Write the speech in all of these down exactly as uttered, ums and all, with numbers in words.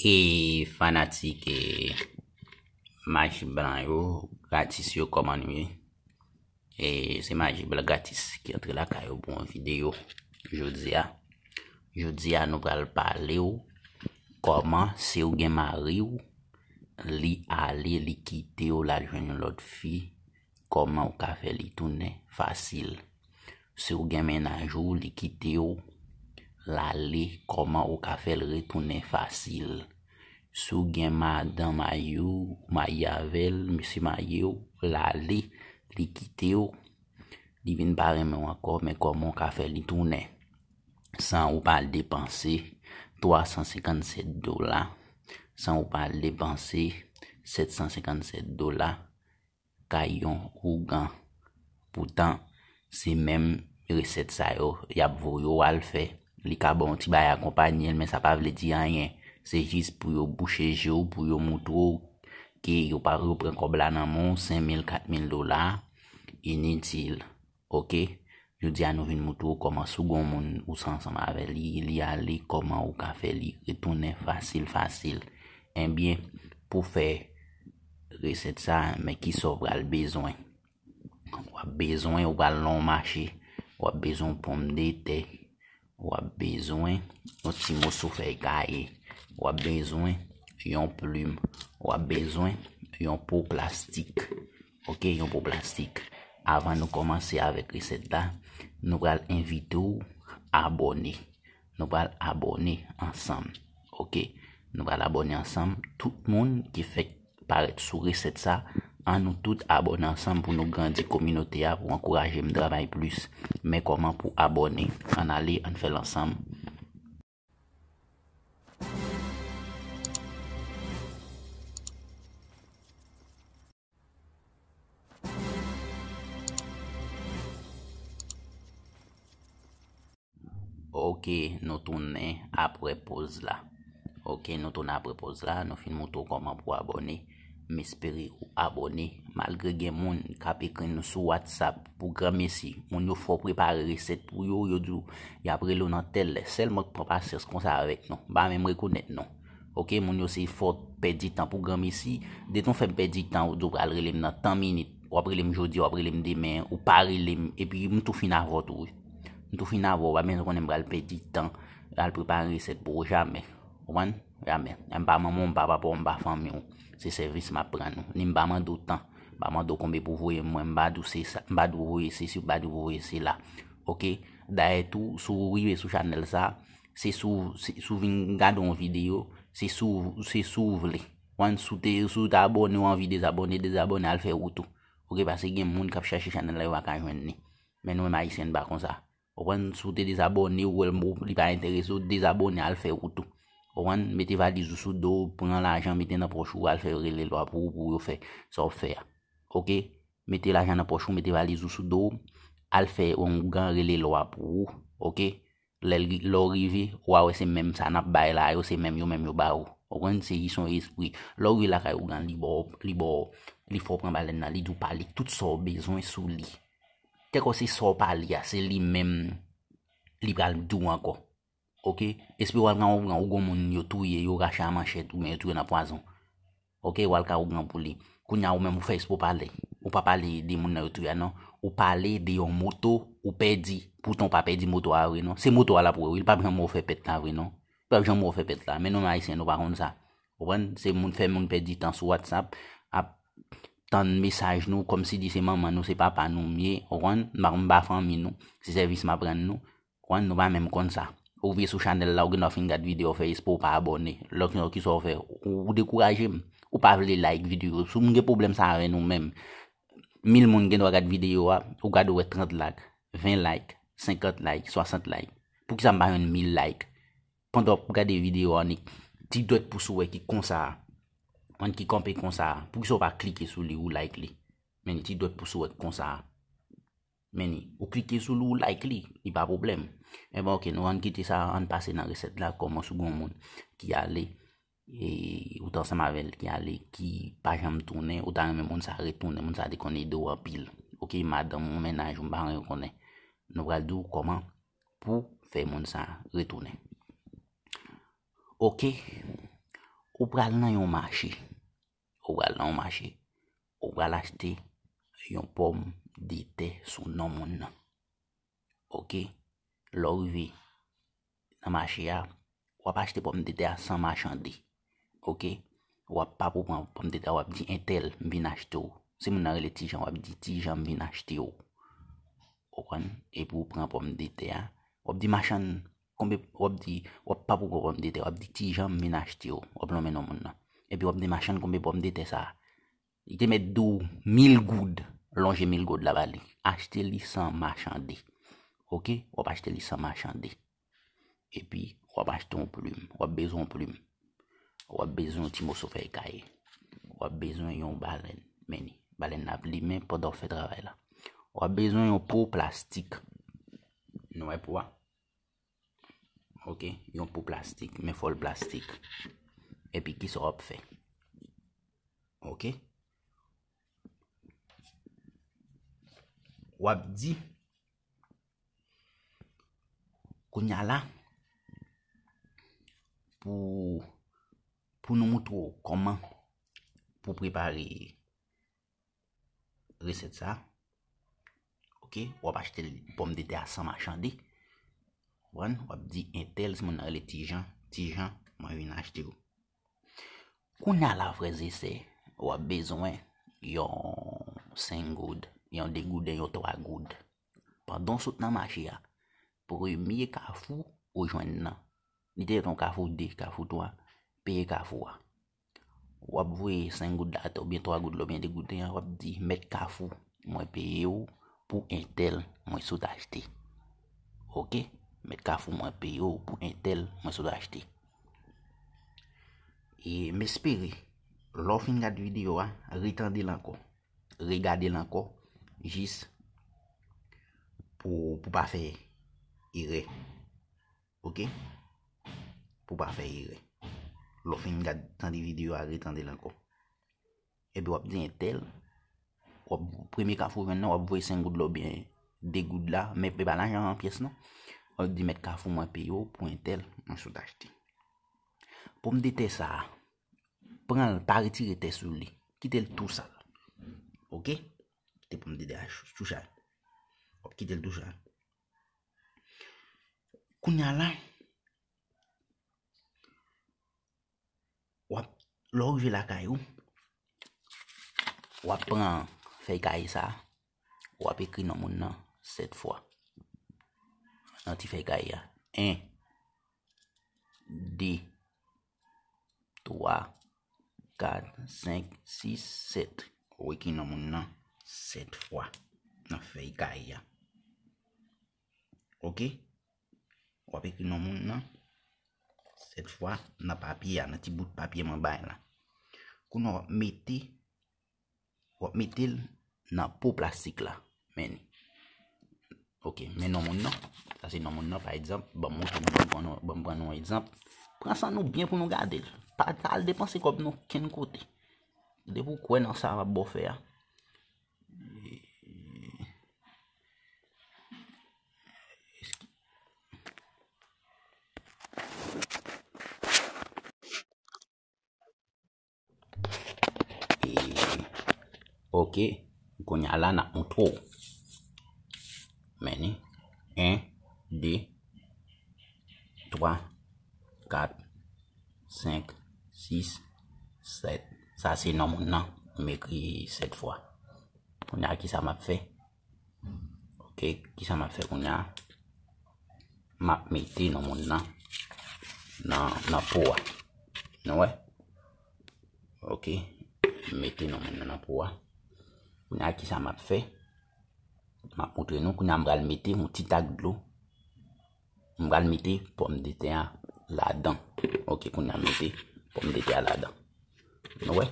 E fanatik e maji blan yo, gratis yo, kòman nou ye? E se maji blan gratis ki antre lakay yo pou yon videyo jodi a. Jodi a, nou pral pale w kòman, si w gen mari w, li ale, li kite w, l al jwenn yon lòt fi, kòman w ka fè li tounen fasil? Si w gen mennaj ou, li kite w, l ale, kòman ou ka fè l retounen fasil? Si w gen madan mayi w, ou mayi avè l, misye mayi w, l ale, li kite w, li vin pa renmen w ankò, men kòman w ka fè li tounen san ou pa al depanse twa san senkannsèt dola, san ou pa al depanse sèt san senkannsèt dola, kay yon ougan. Poutan, se menm resèt sa yo y ap voye w al fè. Li ka ba w yon ti bagay akonpanye l, men sa pa vle di anyen. Se jis pou yo bouche je w, pou yo moutre w ke yo pa, yo pran kòb la nan men w, senk mil, kat mil dola, initil. Oke? Jodi a, nou vin moutre w kòman, si w gen yon moun ou se ansanm avè li, li ale, kòman ou ka fè li retounen fasil, fasil. Ebyen, pou fè resèt sa, men kisa w pral bezwen? W ap bezwen, ou pral nan yon mache, w ap bezwen yon ponmdetè, w ap bezwen yon ti moso fèy kaye, w ap bezwen yon plim, w ap bezwen yon po plastik. Oke, yon po plastik. Avan nou kòmanse avèk resèt la, nou pral envite w abòne. Nou pral abòne ansanm. Oke, nou pral abòne ansanm. Tout moun ki fèk parèt sou resèt sa, an nou tout abòne ansanm pou nou grandi kominote a, pou ankouraje m travay plis. Men kòman pou abòne? Ann ale, ann fè l ansanm. Oke, nou tounen apre poz la. Oke, nou tounen apre poz la. Nou fin moutre w kòman pou abòne. M espere ou abòne. Malgre gen moun k ap ekri nou sou WhatsApp pou granmesi, moun yo fè w prepare resèt pou yo, yo di w y ap rele w nan tèl lè. Sèlman pran pasyans konsa avèk nou. M pa menm rekonèt non. Oke, moun yo se fè w pèdi tan pou granmesi. Detan w fè m pèdi tan, ou di w pral rele m nan tan minit. W ap rele m jodi, w ap rele m demen, ou pa rele m, epi m tou fin avè w tou, wi. M tou fin avè w, w pa bezwen konnen m pral pèdi tan al prepare resèt pou ou, jamè. Ou konprann? Jamè. M pa manman w, m pa papa w, m pa fanmi w. Se sèvis m ap rann ou. Ni m pa mande w tan. M pa mande w konbyen pou voye mwen, m pa di w se sa, m pa di w voye sesi, m pa di w voye sela. Oke? Dayè tou, si w rive sou chanèl sa, se si w, se, si w vin gade yon videyo, se si w, se si w vle. Wan, si w te, si w te abòne, w anvi dezabòne, dezabòne, al fè wout ou. Oke, paske gen moun k ap chache chanèl la, yo pa ka jwenn li. Men nou menm Ayisyen, n pa konsa. Ou konprann? Si w te dezabòne, ou wè l, li pa enterese w, dezabòne, al fè wout ou. Ou konprann? Mete valiz ou sou do w, pran lajan, mete nan pòch ou, al fè yo rele lwa pou ou, pou yo fè sa w ap fè a. Oke? Mete lajan nan pòch ou, mete valiz ou sou do w, al fè yon ougan, rele lwa pou ou. Oke? Lè l ri-, lè w rive, w a wè se menm sa n ap bay la, yo se menm yo, menm yo ba ou. Ou konprann? Se jis yon espri. Lè w rive lakay ougan, li ba w, li ba w, li fè w pran balèn nan, li di w pale tout sa w bezwen sou li. Kèlkeswa se sa w pale a, se li menm li pral di w ankò. Oke? Espere w al pran ougan, ou gon moun yo touye, yo rache a manchèt, oubyen yo touye nan pwazon. Oke, w al ka ougan pou li. Kounye a, ou menm, ou fè espre w pale. Ou pa pale de moun nan yo touye a, non. Ou pale de yon moto ou pèdi. Poutan, ou pa pèdi moto a vre, non. Se moto a l ap wè, wi. Li p ap janm wè w fè pèt la vre, non. Li p ap janm wè w fè pèt la. Men nou menm Ayisyen, nou pa konn sa. Ou konprann? Se moun, fè moun pèdi tan sou WhatsApp, ap tann mesaj nou, kòmsi di se manman nou, se papa nou m ye. Ou konprann? M pa, m pa fanmi nou. Se sèvis m ap rann nou. Konprann, nou pa menm konn sa. Ou vin sou chanèl la, ou gendwa fin gad videyo, w fè espre w pa abòne. Lòt yon kisa w fè, ou, ou dekouraje m. Ou pa vle like videyo. Si w gen pwoblèm sa avè nou menm, mil moun gendwa gad videyo a, ou gade w wè trant like, ven like, senkant like, swasant like. Poukisa m pa jwenn mil like? Pandan w ap gade videyo a, annik ti dwèt pous ou wè ki konsa a, ann ki kanpe konsa a. Poukisa w pa klike sou li, ou like li? Men ti dwèt pous ou wè ki konsa a. Men ni, ou klike sou li, ou like li, li pa pwoblèm. Enben, oke, nou ann kite sa, ann pase nan resèt la, kòman si w gen yon moun ki ale, e, ou t ansanm avè l, ki ale, ki pa janm tounen, ou ta renmen moun sa retounen, moun sa te konn ede w anpil. Oke, madanm ou, mennaj ou, m pa renmen konnen. Nou pral di w kòman pou fè moun sa retounen. Oke. Ou pral nan yon mache. Ou pral nan yon mache. Ou pral achte yon pòmdetè sou non moun nan. Oke? Lè w rive nan mache a, w ap achte pòmdetè a san machande. Oke? W ap pa pou pran pòmdetè a, w ap di entèl, m vin achte w. Si moun nan rele Tijan, w ap di Tijan, m vin achte w. Ou konprann? Epi w pran pòmdetè a. W ap di machann, konbe, w ap di, w ap pa pou pran pòmdetè, w ap di Tijan, m vin achte w. W ap lonmen non moun nan. Epi w ap di machann konbe pòmdetè sa a. Li te mèt di w mil goud, lonje mil goud la ba li. Achte li san machande. Oke? W ap achte li san machande. Epi, w ap achte yon plim. W ap bezwen yon plim. W ap bezwen yon ti moso fèy kay. W ap bezwen yon balèn. Men li, balèn nan ap limen pandan w fè travay la. W ap bezwen yon po plastik. Nou wè po a? Oke, yon po plastik, men fò l plastik. Epi kisa w ap fè? Oke? W ap di, kounye a la, pou, pou nou montre w kòman pou prepare resèt sa. Oke, w ap achte pòmdetè a san machande. Konprann? W ap di entèl, si moun nan rele Tijan, Tijan, mwen vin achte w. Kounye a la, frè e sè, w ap bezwen yon senk goud, yon de gouden, yon twa goud. Pandan w sot nan mache a, premye kafou ou jwenn nan. Li te yon kafou de, kafou twa, peye kafou a. W ap voye senk goud la atè oubyen twa goud la oubyen de gouden an, w ap di, mèt kafou, mwen peye w pou entèl mwen sot achte. Oke? Mèt kafou, mwen peye w pou entèl mwen sot achte. E m espere, lè w fin gad videyo a, retande l ankò. Regade l ankò, jis pou, pou pa fè erè. Oke? Pou pa fè erè. Lè w fin gad, tande videyo a, retande l ankò. Epi w ap di entèl, w ap, premye kafou jwenn nan, w ap voye senk goud la oubyen de goud la, men e pa lajan an pyès non. W ap di, mèt kafou, mwen peye w pou entèl mwen sot achte. Pòmdetè sa a, pran l, pa retire tè sou li. Kite l tou sal. Oke? Kite pòmdetè a tou sal. W ap kite l tou sal. Kounye a la, w ap, lè w rive lakay ou, w ap pran fèy kaye sa a, w ap ekri non moun nan sèt fwa. Nan ti fèy kaye a. En, de, twa, kat, senk, sis, sèt. Ou ekri non moun nan sèt fwa nan fèy kaye a. Oke? W ap ekri non moun nan sèt fwa nan papye a, nan ti bout papye mwen bay la. Kounye a w ap mete, w ap mete l nan po plastik la. Men li. Oke, men non moun nan. Sa se non moun nan, pa egzanp. Ban m montre nou, ban m pran nou, ban m pran nou yon egzanp. Pran san nou byen pou nou gade l. Pa al depanse kòb nou kenn kote. Depi w kwè nan sa w ap bò fè a. E, oke, kounye a la n ap montre w. Men li, en, de, twa, kat, senk, sis, sèt. Sa se non moun nan, m ekri sèt fwa. Kounye a, kisa m ap fè? Oke, kisa m ap fè kounye a? M ap mete non moun nan nan, nan po a. Nou wè? Oke, m mete non moun nan nan po a. Kounye a, kisa m ap fè? M ap montre nou. Kounye a, m pral mete yon ti tak dlo. M pral mete pòmdetè a ladan. Oke, kounye a, m mete pòmdetè a ladan. Nou wè?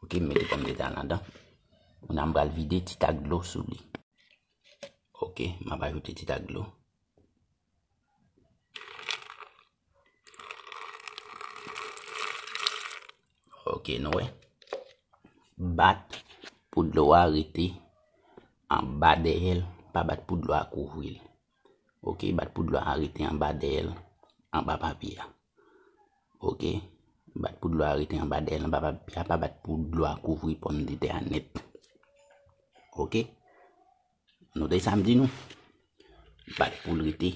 Oke, m mete pòmdetè a ladan. Kounye a, m pral vide ti tak dlo sou li. Oke, m ap ajoute ti tak dlo. Oke, nou wè. Bat pou dlo a rete anba dèyè l, pa bat pou dlo a kouvri l. Oke, bat pou dlo a rete anba dèyè l, anba papye a. Oke, Bat pou dlo a rete anba dèyè l, pa, pa, pa bat pou dlo a kouvri pòmdetè a nèt. Oke? Nou te sa m di nou. Bat pou l rete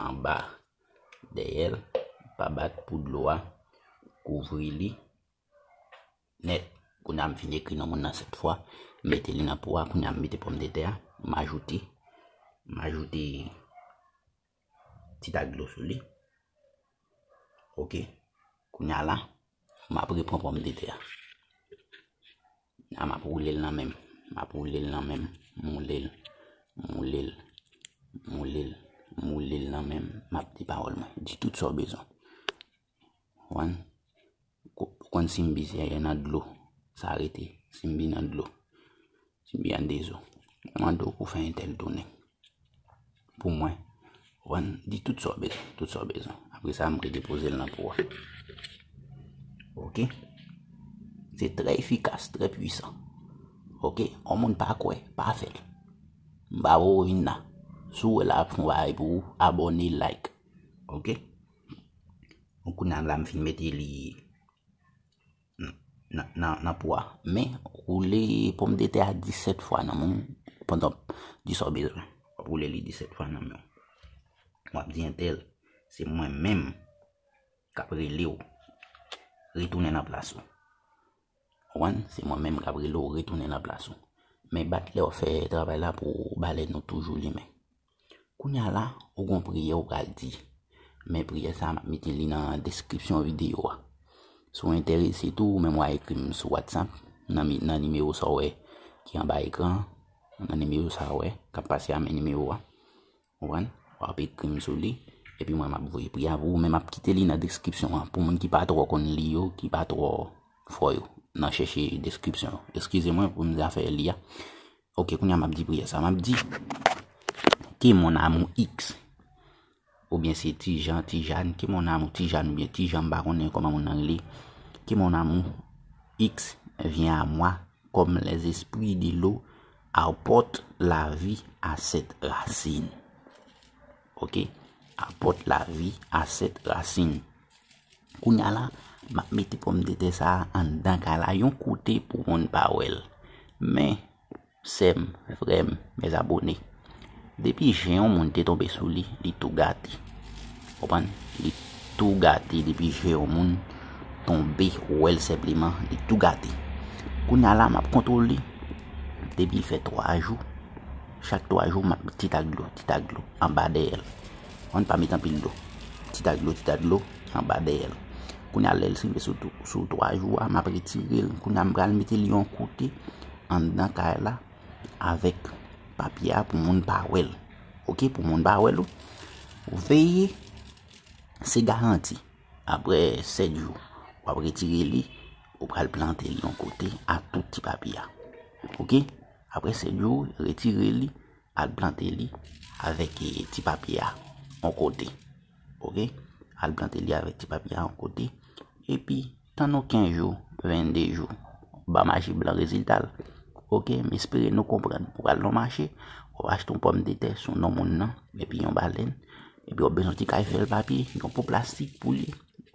anba dèyè l, pa bat pou dlo a kouvri li nèt. Kounye a m fin ekri non moun nan sèt fwa, m mete li nan po a, kounye a m mete pòmdetè a, m ajoute, m ajoute ti tak dlo sou li. Oke. Kounye a la, m ap repran pòmdetè a. A, m ap woule l nan men m. M ap woule l nan men m. M woule l. M woule l. M woule l. M woule l nan men m. M ap di pawòl mwen. Di tout sa w bezwen. Konprann? Ko-, konn simbi se nan dlo. Sa rete. Simbi nan dlo. Simbi an dezo. Mwen mande w pou fè entèl tounen. Pou mwen. Konprann? Di tout sa w bezwen. Tout sa w bezwen. Apre sa, m redepoze l nan po a. Oke? Se trè efikas, trè pwisan. Oke? On moun pa kwè, pa fè l. M pa voye w vin la. Si w wè l ap fè yon bagay pou ou, abòne, like. Oke? Donk, kounye a la, m fin mete li nan, nan, nan po a. Men, woule pòmdetè a disèt fwa nan men w pandan di sa w bezwen. W ap woule li disèt fwa nan men w. W ap di entèl, se mwen menm k ap rele w retounen nan plas ou. Konprann? Se mwen menm k ap rele w retounen nan plas ou. Men bat lè w fè travay la pou balèn ou toujou limen. Kounye a la, ou gon priyè ou pral di. Men priyè sa, m ap mete li nan deskripsyon videyo a. Si w enterese tou, ou menm w a ekri m sou WhatsApp, nan mi-, nan nimewo sa w wè ki anba ekran an, nan nimewo sa w wè k ap pase a, men nimewo a. Konprann? W ap ekri m sou li, epi mwen m ap voye priyè a pou ou, men m ap kite li nan deskripsyon an. Pou moun ki pa twò konn li yo, ki pa twò fò yo nan chèche deskripsyon yo. Eskize mwen pou m zafè li a. Oke, kounye a m ap di priyè sa. M ap di, ke mon amour X, oubyen se Tijan, Tijane, ke mon amour Tijane oubyen Tijan, m pa konnen kòman moun nan rele. Que mon amour X vienne à moi comme les esprits de l'eau apportent la vie à cette racine. Oke? Apporte la vie à cette racine. Kounye a la, m ap mete pòmdetè sa a anndan kay la yon kote pou moun pa wè l. Men, sè m, frè m, mèzabone, depi je yon moun te tonbe sou li, li tou gate. Konprann? Li tou gate. Depi je yon moun tonbe, ou wè l senpleman, li tou gate. Kounye a la, m ap kontwole li. Depi l fè twa jou, chak twa jou, m ap ti tak dlo, ti tak dlo, anba dèyè l. Konprann? Pa met anpil dlo. Ti tak dlo, ti tak dlo, anba dèyè l. Kounye a, lè l rive sou tou-, sou twa jou a, m ap retire l. Kounye a, m pral mete l yon kote anndan kay la avèk papye a pou moun pa wè l. Oke, pou moun pa wè l, wi. Veye, se garanti. Apre sèt jou, w ap retire li, ou pral plante l yon kote ak tout ti papye a. Oke? Apre sèt jou, retire li, al plante li avèk, eh, ti papye a yon kote. Oke? Al plante li avèk ti papye a yon kote. Epi, tann nou kenz jou, vennde jou. Ba mache blan rezilta l. Oke? M espere nou konprann. Ou pral nan mache, w ap achte yon pòmdetè sou non moun nan, epi yon balèn, epi w ap bezwen ti kay fè l papye, yon po plastik pou li.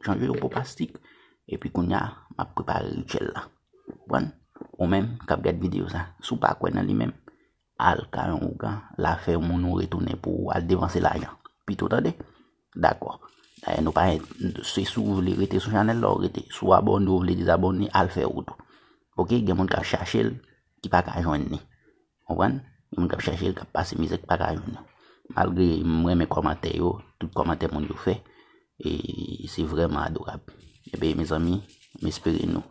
Chanje yon po plastik. Epi kounye a, m ap prepare rityèl la. Konprann? Ou menm k ap gad videyo sa, si w pa kwè nan li menm, al kay yon ougan, l a fè moun ou retounen pou ou, al depanse lajan. Pito, tande? Dakò. Dayè, nou pa, se si w vle rete sou chanèl la, w rete. Si w abòne, w vle dezabòne, al fè wout ou. Oke? Gen moun k ap chache l, ki pa ka jwenn li. Konprann? Gen moun k ap chache l, k ap pase mizè, ki pa ka jwenn li. Malgre m renmen kòmantè yo, tout kòmantè moun yo fè, e se vrèman adorab. Ebyen, mezanmi, m espere nou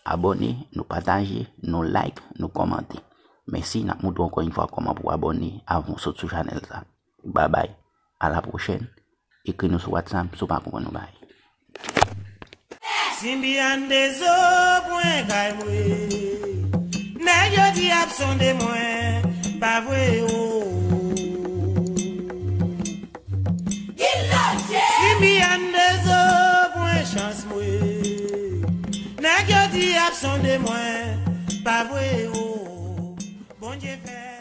abòne, nou pataje, nou like, nou kòmante. Mèsi, n ap montre w ankò yon fwa kòman pou w abòne avan w sot sou chanèl sa. Babay, a la pwochèn. Ekri nou sou WhatsApp si w pa konprann yon bagay. Simbi ann dezo pran kay mwen. Nèg yo di y ap sonde mwen, pa vre o. Simbi ann dezo pran chans mwen. Nèg yo di y ap sonde mwen, pa vre o. Bondye fè